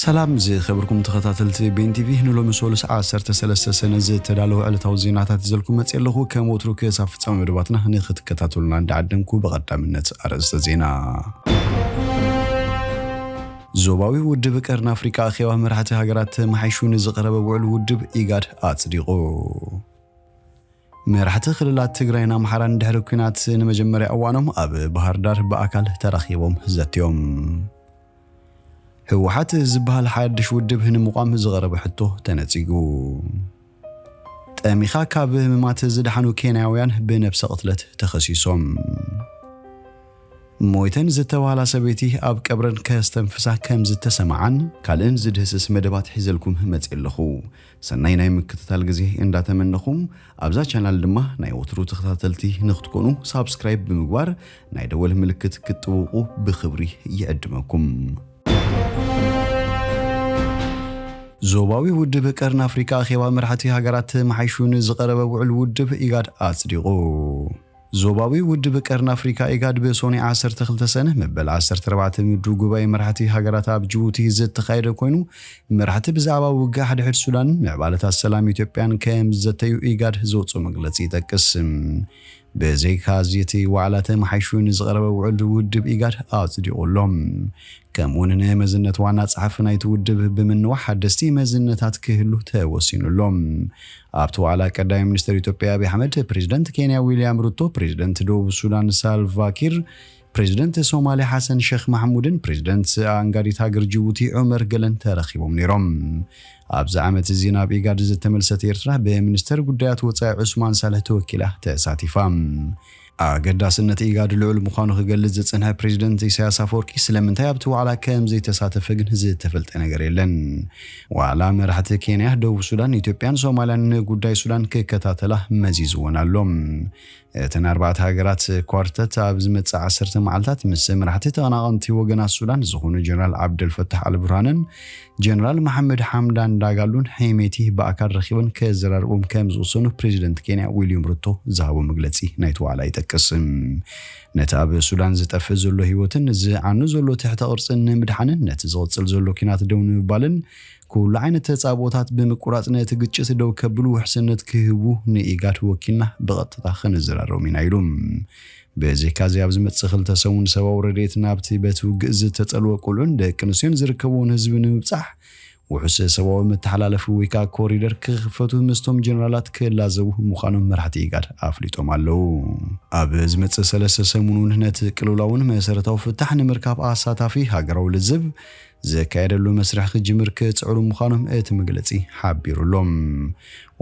ሰላም ዝኸበርኩም ተኸታተልቲ ቤን ቲቪ፣ ንሎሚ ሶሉስ ዓሰርተ ሰለስተ ሰነ ዝተዳለወ ዕለታዊ ዜናታት ይዘልኩም መጽእ ኣለኹ። ከም ወትሩ ክሳብ ፍጻመ መደባትና ንኽትከታተሉና እንዳዓደምኩ ብቐዳምነት ኣርእስተ ዜና። ዞባዊ ውድብ ቀርኒ ኣፍሪቃ ኣኼባ መራሕቲ ሃገራት ተመሓይሹ ንዝቐረበ ውዕል ውድብ ኢጋድ ኣጽዲቑ። መራሕቲ ክልላት ትግራይን ኣምሓራን ድሕሪ ኲናት ንመጀመርያ እዋኖም ኣብ ባህር ዳር ብኣካል ተራኺቦም ዘትዮም። ህወሓት ዝበሃል ሓድሽ ውድብ ንምቋም ዝቐረበ ሕቶ ተነጺጉ። ጠሚኻ ካብ ህምማት ዝደሓኑ ኬንያውያን ብነብሰ ቅትለት ተኸሲሶም። ሞይተን ዝተባህላ ሰበይቲ ኣብ ቀብረን ከስተንፍሳ ከም ዝተሰማዓን ካልእን ዝድህስስ መደባት ሒዘልኩም መጽእ ኣለኹ። ሰናይ ናይ ምክትታል ግዜ እንዳተመነኹም፣ ኣብዛ ቻናል ድማ ናይ ወትሩ ተኸታተልቲ ንክትኮኑ ሳብስክራይብ ብምግባር ናይ ደወል ምልክት ክትጥውቑ ብኽብሪ ይዕድመኩም። ዞባዊ ውድብ ቀርኒ ኣፍሪካ ኣኼባ መራሕቲ ሃገራት ተመሓይሹ ንዝቐረበ ውዕል ውድብ ኢጋድ ኣጽዲቑ። ዞባዊ ውድብ ቀርኒ ኣፍሪካ ኢጋድ ብሶኒ ዓሰርተ ክልተ ሰነ መበል ዓሰርተ ኣርባዕተ ምድብ ጉባኤ መራሕቲ ሃገራት ኣብ ጅቡቲ ዝተኻየደ ኮይኑ፣ መራሕቲ ብዛዕባ ውግእ ሓድሕድ ሱዳን፣ ምዕባለታት ሰላም ኢትዮጵያን ከም ዝዘተዩ ኢጋድ ዘውፅኦ መግለፂ ይጠቅስ። ብዘይካዚ እቲ ዋዕላ ተመሓይሹ ንዝቐረበ ውዕል ውድብ ኢጋድ ኣፅዲቑ ኣሎ። ከምኡውን ንመዝነት ዋና ጸሓፊ ናይቲ ውድብ ብምንዋሕ ሓደስቲ መዝነታት ክህሉ ተወሲኑ ኣሎ። ኣብቲ ዋዕላ ቀዳማይ ሚኒስትር ኢትዮጵያ ኣብይ ኣሕመድ፣ ፕሬዚደንት ኬንያ ዊልያም ሩቶ፣ ፕሬዚደንት ደቡብ ሱዳን ሳልቫ ኪር፣ ፕሬዚደንት ሶማልያ ሓሰን ሸኽ ማሕሙድን ፕሬዚደንት ኣንጋዲት ሃገር ጅቡቲ ዑመር ገለን ተረኺቦም ነይሮም። ኣብዚ ዓመት እዚ ናብ ኢጋድ ዝተመልሰት ኤርትራ ብሚኒስተር ጉዳያት ወጻኢ ዑስማን ሳልሕ ተወኪላ ተሳቲፋ። ኣገዳስነት ኢጋድ ልዑል ምዃኑ ክገልጽ ዝጸንሐ ፕሬዚደንት ኢሳያስ ኣፈወርቂ ስለምንታይ ኣብቲ ዋዕላ ከም ዘይተሳተፈ ግን ዝተፈልጠ ነገር የለን። ዋዕላ መራሕቲ ኬንያ፣ ደቡብ ሱዳን፣ ኢትዮጵያን ሶማልያን ንጉዳይ ሱዳን ክከታተላ መዚዝወን ኣሎ። እተን ኣርባዕተ ሃገራት ኳርተት ኣብ ዝመጽእ ዓሰርተ መዓልታት ምስ መራሕቲ ተቐናቐንቲ ወገናት ሱዳን ዝኾኑ ጀነራል ዓብደልፈታሕ ኣልቡርሃንን ጀነራል መሓመድ ሓምዳን ዳጋሉን ሄሜቲ ብኣካል ረኺበን ከዘራርቦም ከም ዝወሰኑ ፕሬዚደንት ኬንያ ዊልያም ሩቶ ዝሃቦ መግለጺ ናይቲ ዋዕላ ይጠቅስ። ነቲ ኣብ ሱዳን ዝጠፍእ ዘሎ ህይወትን ዝዓኑ ዘሎ ትሕተ ቅርጽን ንምድሓንን ነቲ ዝቕጽል ዘሎ ኲናት ደው ንምባልን ኩሉ ዓይነት ተጻብኦታት ብምቁራጽ ነቲ ግጭት ደው ከብሉ ውሕስነት ክህቡ ንኢጋድ ወኪልና ብቐጥታ ክንዘራረቦም ኢና ኢሉ። ብዘይካዚ ኣብ ዝመጽእ ክልተ ሰሙን ሰብኣዊ ረድኤት ናብቲ በቲ ውግእ ዝተጸልወ ቆልዑን ደቂ ኣንስትዮን ዝርከብዎን ህዝቢ ንምብጻሕ ውሑስ ሰብኣዊ መተሓላለፊ ወይ ከዓ ኮሪደር ክኽፈቱ ምስቶም ጀነራላት ክላዘቡ ምዃኖም መራሕቲ ኢጋድ ኣፍሊጦም ኣለዉ። ኣብ ዝመጽእ ሰለስተ ሰሙን እውን ነቲ ቅልውላውን መሰረታዊ ፍታሕ ንምርካብ ኣሳታፊ ሃገራዊ ልዝብ ዘካየደሉ መስርሕ ክጅምር ክጽዕሩ ምዃኖም እቲ መግለጺ ሓቢሩ ኣሎ።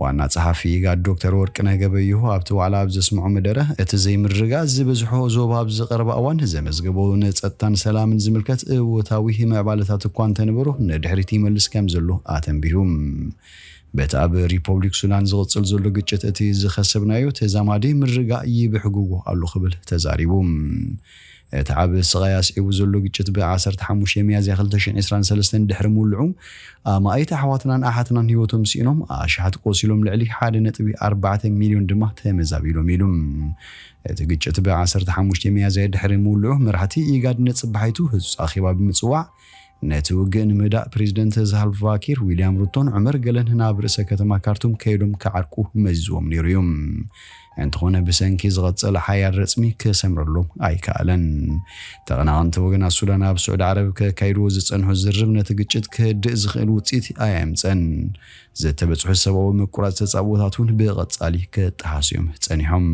ዋና ጸሓፊ ኢጋድ ዶክተር ወርቅነህ ገበየሁ ኣብቲ ዋዕላ ኣብ ዘስምዖ መደረ፣ እቲ ዘይምርግጋእ ዝበዝሖ ዞባ ኣብ ዝቐረበ እዋን ዘመዝገቦ ንጸጥታን ሰላምን ዝምልከት እወታዊ ምዕባለታት እኳ እንተነበሮ ንድሕሪት ይመልስ ከም ዘሎ ኣተንቢሁ። በቲ ኣብ ሪፖብሊክ ሱዳን ዝቕጽል ዘሎ ግጭት እቲ ዝኸሰብናዮ ተዛማዲ ምርግጋእ ይብሕግጎ ኣሎ ክብል ተዛሪቡ። እቲ ዓቢ ስቓይ ኣስዒቡ ዘሎ ግጭት ብ ዓሰርተ ሓሙሽተ ሚያዝያ ክልተ ሽሕን ዕስራን ሰለስተን ድሕሪ ምውልዑ ኣማኢት ኣሕዋትናን ኣሓትናን ህይወቶም ስኢኖም፣ ኣሽሓት ቆሲሎም፣ ልዕሊ ሓደ ነጥቢ ኣርባዕተ ሚልዮን ድማ ተመዛቢሎም ኢሉ። እቲ ግጭት ብ ዓሰርተ ሓሙሽተ ሚያዝያ ድሕሪ ምውልዑ መራሕቲ ኢጋድ ንጽባሒቱ ህጹጽ ኣኼባ ብምጽዋዕ ነቲ ውግእ ንምህዳእ ፕሬዚደንት ሳልቫ ኪር፣ ዊልያም ሩቶን ዑመር ገለን ናብ ርእሰ ከተማ ካርቱም ከይዶም ክዓርቁ መዚዝዎም ነይሩ እዩ። እንተኾነ ብሰንኪ ዝቐጸለ ሓያል ረጽሚ ክሰምረሎም ኣይከኣለን። ተቐናቐንቲ ወገናት ሱዳን ኣብ ስዑዲ ዓረብ ከካይድዎ ዝጸንሑ ዝርርብ ነቲ ግጭት ክህድእ ዝኽእል ውጽኢት ኣየምጸን። ዝተበጽሑ ሰብኣዊ ምቁራጽ ተጻብኦታት እውን ብቐጻሊ ክጠሓሱ እዮም ጸኒሖም።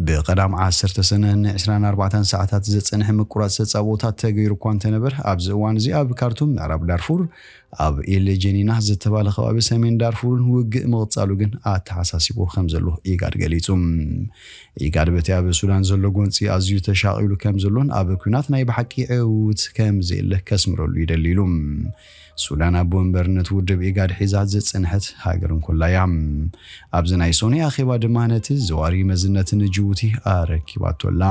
ብቐዳም ዓሰርተ ሰነ ን ዕስራን ኣርባዕተን ሰዓታት ዝጸንሐ ምቁራጽ ተጻብኦታት ተገይሩ እኳ እንተነበር፣ ኣብዚ እዋን እዚ ኣብ ካርቱም፣ ምዕራብ ዳርፉር፣ ኣብ ኢል ጀኒና ዝተባለ ከባቢ ሰሜን ዳርፉርን ውግእ ምቕጻሉ ግን ኣተሓሳሲቡ ከም ዘሎ ኢጋድ ገሊጹ። ኢጋድ በቲ ኣብ ሱዳን ዘሎ ጎንጺ ኣዝዩ ተሻቒሉ ከም ዘሎን ኣብ ኲናት ናይ ብሓቂ ዕውት ከም ዘየለ ከስምረሉ ይደሊ ኢሉ። ሱዳን ኣቦ ወንበርነት ውድብ ኢጋድ ሒዛ ዝጸንሐት ሃገር እንኮላ እያ። ኣብዚ ናይ ሶኒ ኣኼባ ድማ ነቲ ዘዋሪ መዝነትን ጅቡቲ ኣረኪባቶ ኣላ።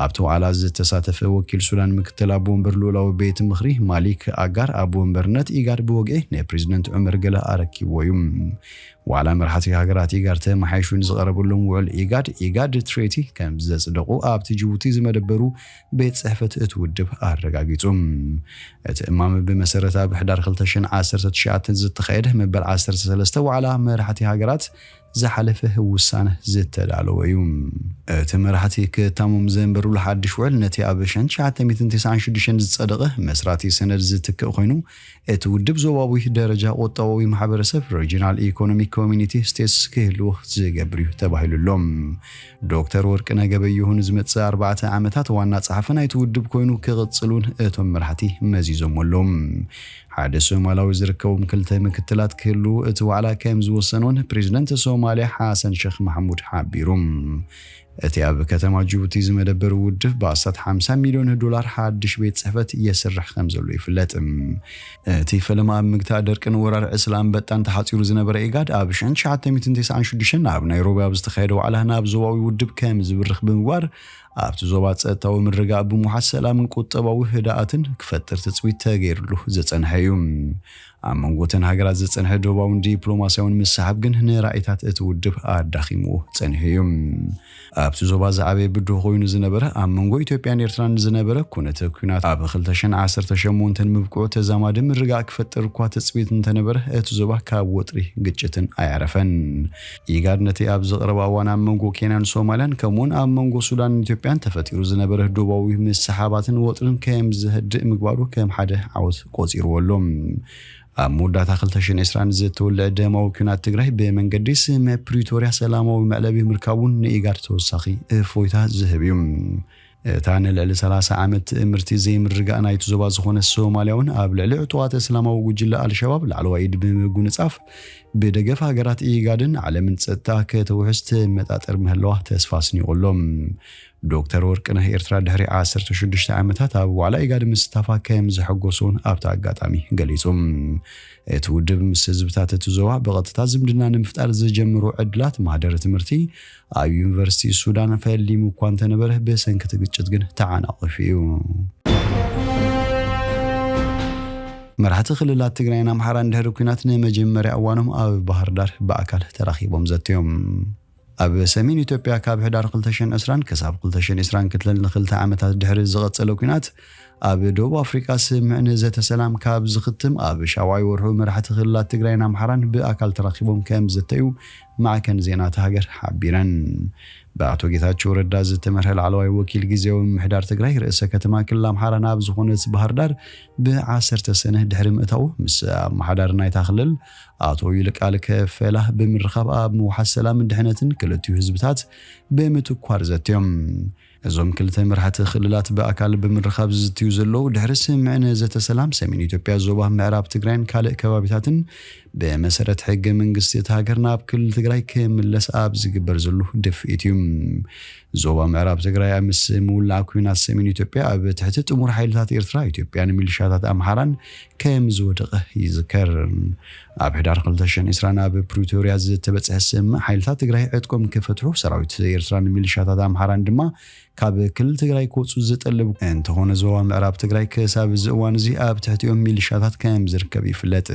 ኣብቲ ዋዕላ ዝተሳተፈ ወኪል ሱዳን ምክትል ኣቦ ወንበር ልኡላዊ ቤት ምኽሪ ማሊክ ኣጋር ኣቦ ወንበርነት ኢጋድ ብወግዒ ንፕሬዚደንት ዑመር ገለ ኣረኪብዎ እዩ። ዋዕላ መራሕቲ ሃገራት ኢጋድ ተመሓይሹ ንዝቐረበሎም ውዕል ኢጋድ፣ ኢጋድ ትሬቲ ከም ዘጽደቑ ኣብቲ ጅቡቲ ዝመደበሩ ቤት ጽሕፈት እቲ ውድብ ኣረጋጊጹ። እቲ እማመ ብመሰረት ኣብ ሕዳር ክልተ ሽሕን ዓሰርተ ትሽዓተን ዝተኻየደ መበል ዓሰርተ ሰለስተ ዋዕላ መራሕቲ ሃገራት ዝሓለፈ ውሳነ ዝተዳለወ እዩ። እቲ መራሕቲ ክታሞም ዘንበሩሉ ሓድሽ ውዕል ነቲ ኣብ ሽሕን ትሽዓተ ሚእትን ተስዓን ሽዱሽተን ዝጸደቐ መስራቲ ሰነድ ዝትክእ ኮይኑ፣ እቲ ውድብ ዞባዊ ደረጃ ቁጠባዊ ማሕበረሰብ፣ ሪጂናል ኢኮኖሚክ ኮሚኒቲ ስቴትስ፣ ክህልዎ ዝገብር እዩ ተባሂሉ ኣሎ። ዶክተር ወርቅነህ ገበየሁ ንዝመጽእ ኣርባዕተ ዓመታት ዋና ጸሓፊ ናይቲ ውድብ ኮይኑ ክቕጽል እውን እቶም መራሕቲ መዚዞም ኣለዉ። ሓደ ሶማላዊ ዝርከቦም ክልተ ምክትላት ክህልዉ እቲ ዋዕላ ከም ዝወሰነውን ፕሬዚደንት ሶማልያ ሓሰን ሸኽ ማሕሙድ ሓቢሩ። እቲ ኣብ ከተማ ጅቡቲ ዝመደበር ውድብ ብኣስታት ሓምሳ ሚልዮን ዶላር ሓድሽ ቤት ጽሕፈት የስርሕ ከም ዘሎ ይፍለጥ። እቲ ፈለማ ኣብ ምግታእ ደርቅን ወራር ዕስለ ኣንበጣን ተሓጺሩ ዝነበረ ኢጋድ፣ ኣብ ሽሕን ትሽዓተ ሚእትን ተስዓን ሽዱሽተን ኣብ ናይሮቢ ኣብ ዝተኻየደ ዋዕላ ናብ ዞባዊ ውድብ ከም ዝብርኽ ብምግባር፣ ኣብቲ ዞባ ጸጥታዊ ምርግጋእ ብምውሓስ ሰላምን ቁጠባዊ ህድኣትን ክፈጥር ትጽቢት ተገይርሉ ዝጸንሐ እዩ። ኣብ መንጎ እተን ሃገራት ዝጸንሐ ዶባውን ዲፕሎማስያውን ምስሓብ ግን ንራእይታት እቲ ውድብ ኣዳኺምዎ ጸኒሑ እዩ። ኣብቲ ዞባ ዝዓበየ ብድሆ ኮይኑ ዝነበረ፣ ኣብ መንጎ ኢትዮጵያን ኤርትራን ዝነበረ ኩነተ ኲናት ኣብ ክልተ ሽሕን ዓሰርተ ሸሞንተን ምብቅዑ ተዛማዲ ምርግጋእ ክፈጥር እኳ ትጽቢት እንተነበረ፣ እቲ ዞባ ካብ ወጥሪ ግጭትን ኣየዕረፈን። ኢጋድ ነቲ ኣብዚ ቀረባ እዋን ኣብ መንጎ ኬንያን ሶማልያን ከምኡውን ኣብ መንጎ ሱዳንን ኢትዮጵያን ተፈጢሩ ዝነበረ ዶባዊ ምስሓባትን ወጥርን ከም ዝህድእ ምግባሩ ከም ሓደ ዓወት ቆጺርዎ ኣሎ። ኣብ መወዳእታ ክልተ ሽሕን ዕስራን ዝተወልዐ ደማዊ ኲናት ትግራይ ብመንገዲ ስምምዕ ፕሪቶርያ ሰላማዊ መዕለቢ ምርካቡን ንኢጋድ ተወሳኺ እፎይታ ዝህብ እዩ። እታ ንልዕሊ ሰላሳ ዓመት ትእምርቲ ዘይምርግጋእ ናይቲ ዞባ ዝኾነት ሶማልያ እውን ኣብ ልዕሊ ዕጡቓት እስላማዊ ጉጅለ ኣልሸባብ ላዕለዋይ ኢድ ብምጉንጻፍ ብደገፍ ሃገራት ኢጋድን ዓለምን ጸጥታ ከተውሕስ ትመጣጠር ምህላዋ ተስፋ ኣስኒቑ ኣሎ። ዶክተር ወርቅነህ ኤርትራ ድሕሪ ዓሰርተ ሽዱሽተ ዓመታት ኣብ ዋዕላ ኢጋድ ምስታፋ ከም ዘሐጎሶን ኣብቲ ኣጋጣሚ ገሊጹ። እቲ ውድብ ምስ ህዝብታት እቲ ዞባ ብቐጥታ ዝምድና ንምፍጣር ዝጀምሮ ዕድላት ማህደር ትምህርቲ፣ ኣብ ዩኒቨርሲቲ ሱዳን ፈሊሙ እኳ እንተነበረ ብሰንኪ እቲ ግጭት ግን ተዓናቒፉ እዩ። መራሕቲ ክልላት ትግራይን ኣምሓራን ድሕሪ ኲናት ንመጀመርያ እዋኖም ኣብ ባህር ዳር ብኣካል ተራኺቦም ዘትዮም። ኣብ ሰሜን ኢትዮጵያ ካብ ሕዳር ክልተ ሽሕን ዕስራን ክሳብ ክልተ ሽሕን ዕስራን ክልተን ንክልተ ዓመታት ድሕሪ ዝቐጸለ ኲናት ኣብ ደቡብ ኣፍሪቃ ስምምዕ ንዘተ ሰላም ካብ ዝኽትም ኣብ ሻውዓይ ወርሑ መራሕቲ ክልላት ትግራይን ኣምሓራን ብኣካል ተራኺቦም ከም ዝተዩ ማዕከን ዜና እታ ሃገር ሓቢረን። ብኣቶ ጌታቸው ረዳ ዝተመርሐ ላዕለዋይ ወኪል ግዜያዊ ምምሕዳር ትግራይ ርእሰ ከተማ ክልል ኣምሓራ ናብ ዝኾነት ባህር ዳር ብዓሰርተ ሰነ ድሕሪ ምእታዉ ምስ ኣመሓዳሪ ናይታ ክልል ኣቶ ይልቃል ከፈላ ብምርኻብ ኣብ ምውሓስ ሰላምን ድሕነትን ክልቲኡ ህዝብታት ብምትኳር ዘትዮም። እዞም ክልተ መራሕቲ ክልላት ብኣካል ብምርኻብ ዝዝትዩ ዘለዉ ድሕሪ ስምምዕ ንዘተ ሰላም ሰሜን ኢትዮጵያ ዞባ ምዕራብ ትግራይን ካልእ ከባቢታትን ብመሰረት ሕገ መንግስቲ እታ ሃገር ናብ ክልል ትግራይ ክምለስ ኣብ ዝግበር ዘሎ ድፍኢት እዩ። ዞባ ምዕራብ ትግራይ ኣብ ምስ ምውላዕ ኲናት ሰሜን ኢትዮጵያ ኣብ ትሕቲ ጥሙር ሓይልታት ኤርትራ፣ ኢትዮጵያን ሚሊሻታት ኣምሓራን ከም ዝወደቐ ይዝከር። ኣብ ሕዳር ክልተ ሽሕን ዕስራን ኣብ ፕሪቶርያ ዝተበጽሐ ስምምዕ ሓይልታት ትግራይ ዕጥቆም ክፈትሑ፣ ሰራዊት ኤርትራን ሚሊሻታት ኣምሓራን ድማ ካብ ክልል ትግራይ ክወፁ ዝጠልብ እንተኾነ፣ ዞባ ምዕራብ ትግራይ ክሳብ እዚ እዋን እዚ ኣብ ትሕቲኦም ሚሊሻታት ከም ዝርከብ ይፍለጥ።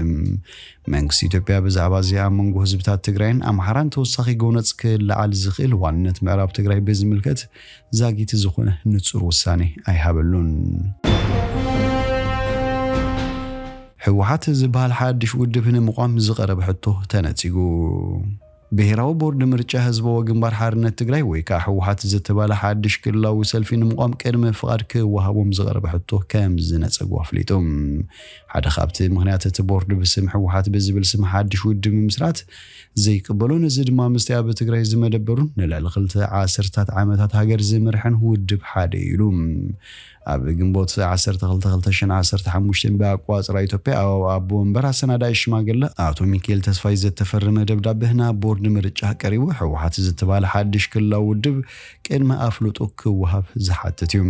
መንግስቲ ኢትዮጵያ ብዛዕባ እዚ ኣብ መንጎ ህዝብታት ትግራይን ኣምሓራን ተወሳኺ ጎነፅ ክለዓል ዝኽእል ዋንነት ምዕራብ ትግራይ ብዝምልከት ዛጊት ዝኾነ ንፁር ውሳኔ ኣይሃበሉን። ህወሓት ዝበሃል ሓድሽ ውድብ ንምቋም ዝቐረበ ሕቶ ተነጺጉ። ብሄራዊ ቦርድ ምርጫ ህዝባዊ ግንባር ሓርነት ትግራይ ወይ ከዓ ህወሓት ዝተባለ ሓድሽ ክልላዊ ሰልፊ ንምቋም ቅድመ ፍቓድ ክወሃቦም ዝቐረበ ሕቶ ከም ዝነጸጉ ኣፍሊጡ። ሓደ ካብቲ ምኽንያት እቲ ቦርድ ብስም ህወሓት ብዝብል ስም ሓድሽ ውድብ ምምስራት ዘይቅበሎን እዚ ድማ ምስቲ ኣብ ትግራይ ዝመደበሩን ንልዕሊ ክልተ ዓሰርታት ዓመታት ሃገር ዝመርሐን ውድብ ሓደ እዩ ኢሉ። ኣብ ግንቦት ዓሰርተ ክልተ ክልተ ሽሕን ዓሰርተ ሓሙሽተን ብኣቋጽራ ኢትዮጵያ ኣብ ኣቦ ወንበር ኣሰናዳኢ ሽማግለ ኣቶ ሚካኤል ተስፋይ ዝተፈረመ ደብዳቤ ናብ ቦርድ ምርጫ ቀሪቡ ህወሓት ዝተባለ ሓድሽ ክልላዊ ውድብ ቅድመ ኣፍልጦ ክወሃብ ዝሓትት እዩ።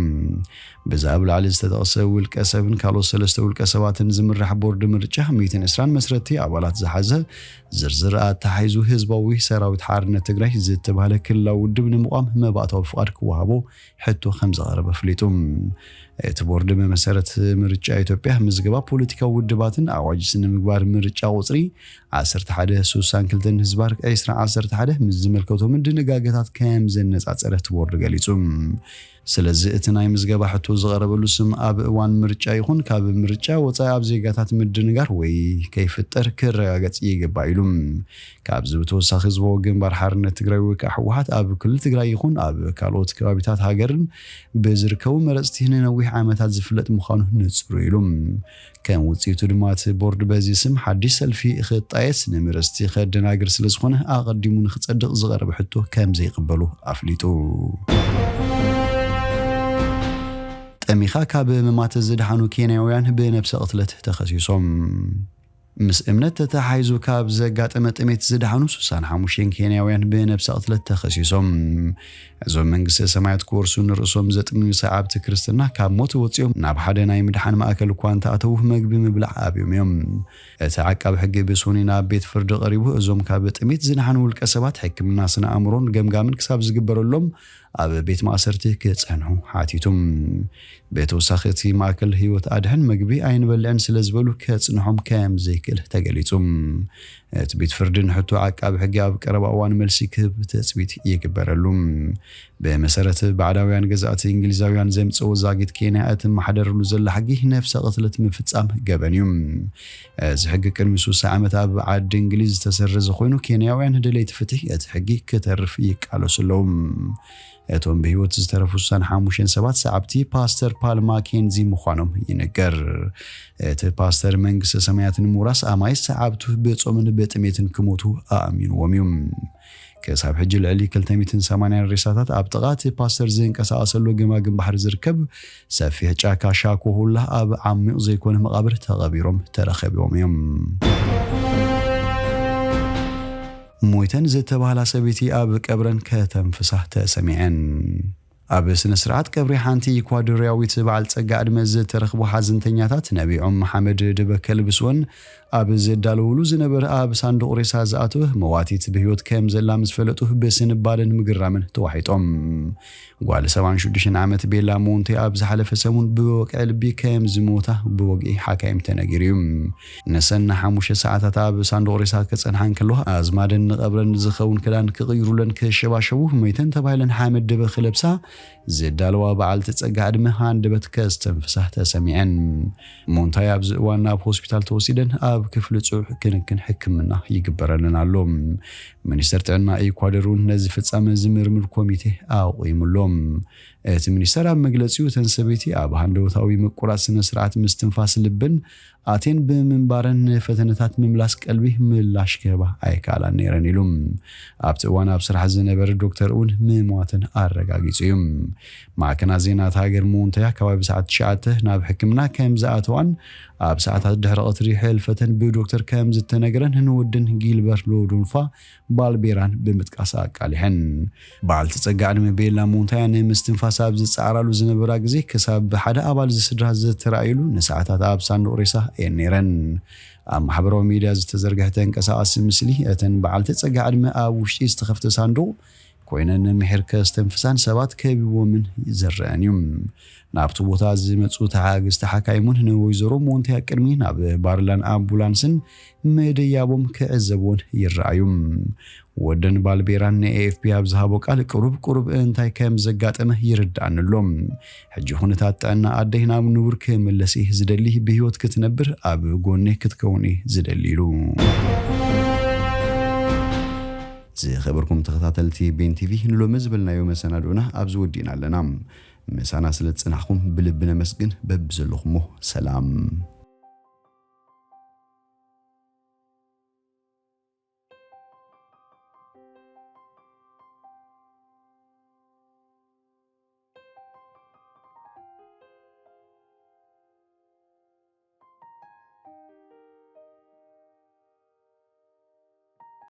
ብዛ ኣብ ላዕሊ ዝተጠቕሰ ውልቀ ሰብን ካልኦት ሰለስተ ውልቀ ሰባትን ዝምራሕ ቦርድ ምርጫ ሚእትን ዕስራን መስረቲ ኣባላት ዝሓዘ ዝርዝር ኣተሓሒዙ ህዝባዊ ሰራዊት ሓርነት ትግራይ ዝተባህለ ክልላዊ ውድብ ንምቋም መባእታዊ ፍቓድ ክወሃቦ ሕቶ ከም ዘቐረበ ኣፍሊጡ። እቲ ቦርድ ብመሰረት ምርጫ ኢትዮጵያ ምዝገባ ፖለቲካዊ ውድባትን ኣዋጅ ስነ ምግባር ምርጫ ቁፅሪ ዓሰርተ ሓደ ስሳን ክልተን ህዝባር ዕስራ ዓሰርተ ሓደ ምስ ዝመልከቶም ድንጋገታት ከም ዘነፃፀረ እቲ ቦርድ ገሊፁ። ስለዚ እቲ ናይ ምዝገባ ሕቶ ዝቐረበሉ ስም ኣብ እዋን ምርጫ ይኹን ካብ ምርጫ ወፃኢ ኣብ ዜጋታት ምድንጋር ወይ ከይፍጠር ክረጋገፅ ይግባእ ኢሉ። ካብዚ ብተወሳኺ ህዝባዊ ግንባር ሓርነት ትግራይ ወይ ከዓ ህወሓት ኣብ ክልል ትግራይ ይኹን ኣብ ካልኦት ከባቢታት ሃገርን ብዝርከቡ መረፅቲ ንነዊሕ ዓመታት ዝፍለጥ ምዃኑ ንፁር ኢሉ። ከም ውፅኢቱ ድማ እቲ ቦርድ በዚ ስም ሓድሽ ሰልፊ ክጣየስ ንመረፅቲ ከደናግር ስለዝኾነ ኣቐዲሙ ንክፀድቕ ዝቐረበ ሕቶ ከም ዘይቕበሉ ኣፍሊጡ። ጠሚኻ ካብ ምማት ዝደሓኑ ኬንያውያን ብነብሰ ቅትለት ተኸሲሶም። ምስ እምነት ተተሓሒዙ ካብ ዘጋጠመ ጥሜት ዝደሓኑ ስሳን ሓሙሽተን ኬንያውያን ብነብሰ ቅትለት ተኸሲሶም። እዞም መንግስተ ሰማያት ክወርሱ ንርእሶም ዘጥምዩ ሰዓብቲ ክርስትና ካብ ሞት ወፂኦም ናብ ሓደ ናይ ምድሓን ማእከል እኳ እንተኣተዉ መግቢ ምብላዕ ኣብዮም እዮም። እቲ ዓቃቢ ሕጊ ብሶኒ ናብ ቤት ፍርዲ ቀሪቡ እዞም ካብ ጥሜት ዝደሓኑ ውልቀ ሰባት ሕክምና ስነ ኣእምሮን ገምጋምን ክሳብ ዝግበረሎም ኣብ ቤት ማእሰርቲ ክጸንሑ ሓቲቱ። ብተወሳኺ እቲ ማእከል ህይወት ኣድሕን መግቢ ኣይንበልዕን ስለ ዝበሉ ከጽንሖም ከም ዘይክእል ተገሊጹ። እቲ ቤት ፍርዲ ንሕቶ ዓቃቢ ሕጊ ኣብ ቀረባ እዋን መልሲ ክህብ ትጽቢት ይግበረሉ። ብመሰረት ባዕዳውያን ገዛእቲ እንግሊዛውያን ዘምጽኦ ዛጊት ኬንያ እትመሓደረሉ ዘላ ሕጊ ነፍሰ ቅትለት ምፍጻም ገበን እዩ። እዚ ሕጊ ቅድሚ ስሳ ዓመት ኣብ ዓዲ እንግሊዝ ዝተሰረዘ ኮይኑ ኬንያውያን ደለይቲ ፍትሒ እቲ ሕጊ ክተርፍ ይቃለሱ ኣለዉ። እቶም ብህይወት ዝተረፉ ስሳን ሓሙሽተን ሰባት ሰዓብቲ ፓስተር ፓል ማኬንዚ ምዃኖም ይንገር። እቲ ፓስተር መንግስተ ሰማያት ንምውራስ ኣማይ ሰዓብቱ ብጾምን ብጥሜትን ክሞቱ ኣእሚንዎም እዩ። ክሳብ ሕጂ ልዕሊ ክልተ ሚእትን ሰማንያን ሬሳታት ኣብ ጥቓ እቲ ፓስተር ዝንቀሳቐሰሉ ገማግም ባሕሪ ዝርከብ ሰፊሕ ጫካ ሻኮ ሁላ ኣብ ዓሚቕ ዘይኮነ መቓብር ተቐቢሮም ተረኸቢቦም እዮም። ሞይተን ዝተባህላ ሰበይቲ ኣብ ቀብረን ከተንፍሳ ተሰሚዐን። ኣብ ስነ ስርዓት ቀብሪ ሓንቲ ኢኳዶርያዊት በዓል ጸጋ ዕድመ ዝተረኽቡ ሓዘንተኛታት ነቢዖም መሓመድ ድበከል ብስወን ኣብ ዘዳለውሉ ዝነበረ ኣብ ሳንዱቕ ሬሳ ዝኣተወ መዋቲት ብህይወት ከም ዘላ ምስ ፈለጡ ብስንባደን ምግርራምን ተዋሒጦም። ጓል ሰብዓን ሽዱሽተን ዓመት ቤላ ሞንቴ ኣብ ዝሓለፈ ሰሙን ብወቅዒ ልቢ ከም ዝሞታ ብወግዒ ሓካይም ተነጊሩ እዩ። ንሰን ንሓሙሽተ ሰዓታት ኣብ ሳንዱቕ ሬሳ ክጸንሓ እንከለዋ ኣዝማደን ንቐብረን ዝኸውን ክዳን ክቕይሩለን ክሸባሸቡ መይተን ተባሂለን ሓመድ ደበ ክለብሳ ዝዳለዋ በዓልቲ ጸጋ ዕድመ ሃንደበት ከስተንፍሳ ተሰሚዐን። ሞንታይ ኣብዚ እዋን ናብ ሆስፒታል ተወሲደን ኣብ ክፍሊ ጽዑቕ ክንክን ሕክምና ይግበረለን ኣሎ። ሚኒስተር ጥዕና ኢኳዶር እውን ነዚ ፍጻመ ዝምርምር ኮሚቴ ኣቑሙ ኣሎ። እቲ ሚኒስተር ኣብ መግለጺኡ እተን ሰበይቲ ኣብ ሃንደበታዊ ምቁራጽ ስነ ስርዓት ምስትንፋስ ልብን ኣትየን ብምንባረን ንፈተነታት ምምላስ ቀልቢ ምላሽ ክህባ ኣይከኣላን ነይረን ኢሉ። ኣብቲ እዋን ኣብ ስራሕ ዝነበረ ዶክተር እውን ምሟተን ኣረጋጊጹ እዩ። ማዕከናት ዜና እታ ሃገር ሞንቶያ ከባቢ ሰዓት ትሽዓተ ናብ ሕክምና ከም ዝኣተዋን ኣብ ሰዓታት ድሕሪ ቀትሪ ሕልፈተን ብዶክተር ከም ዝተነገረን ንወደን ጊልበርት ሎዶንፋ ባልቤራን ብምጥቃስ ኣቃሊሐን። በዓልቲ ጸጋ ዕድመ ቤላ ሞንታያ ንምስትንፋስ ኣብ ዝጸዓራሉ ዝነበራ ግዜ ክሳብ ብሓደ ኣባል ዝስድራ ዝተራእዩሉ ንሰዓታት ኣብ ሳንዱቕ ሬሳ እየን ነይረን። ኣብ ማሕበራዊ ሚድያ ዝተዘርግሐ ተንቀሳቓሲ ምስሊ እተን በዓልቲ ጸጋ ዕድመ ኣብ ውሽጢ ዝተኸፍተ ሳንዱቕ ኮይነን ምሒር ከስተንፍሳን ሰባት ከቢቦምን ዝረአን እዩ። ናብቲ ቦታ ዝመጹ ተሓጋገዝቲ ሓካይም እውን ንወይዘሮ ሞንታያ ቅድሚ ናብ ባርላን ኣምቡላንስን ምድያቦም ክዕዘብዎን ይረኣዩ። ወደን ባልቤራን ንኤኤፍፒ ኣብ ዝሃቦ ቃል ቅሩብ ቅሩብ እንታይ ከም ዘጋጠመ ይርድኣኒ ኣሎ። ሕጂ ኩነታት ጥዕና ኣደይ ናብ ንቡር ክምለስ እየ ዝደሊ፣ ብህይወት ክትነብር ኣብ ጎነይ ክትከውን እየ ዝደሊ ኢሉ። ዝኸበርኩም ተኸታተልቲ ቤን ቲቪ ንሎሚ ዝበልናዮ መሰናድኦና ኣብዚ ወዲእና ኣለና። ምሳና ስለ ዝጸናሕኩም ብልቢ ነመስግን። በብዘለኹሞ ሰላም።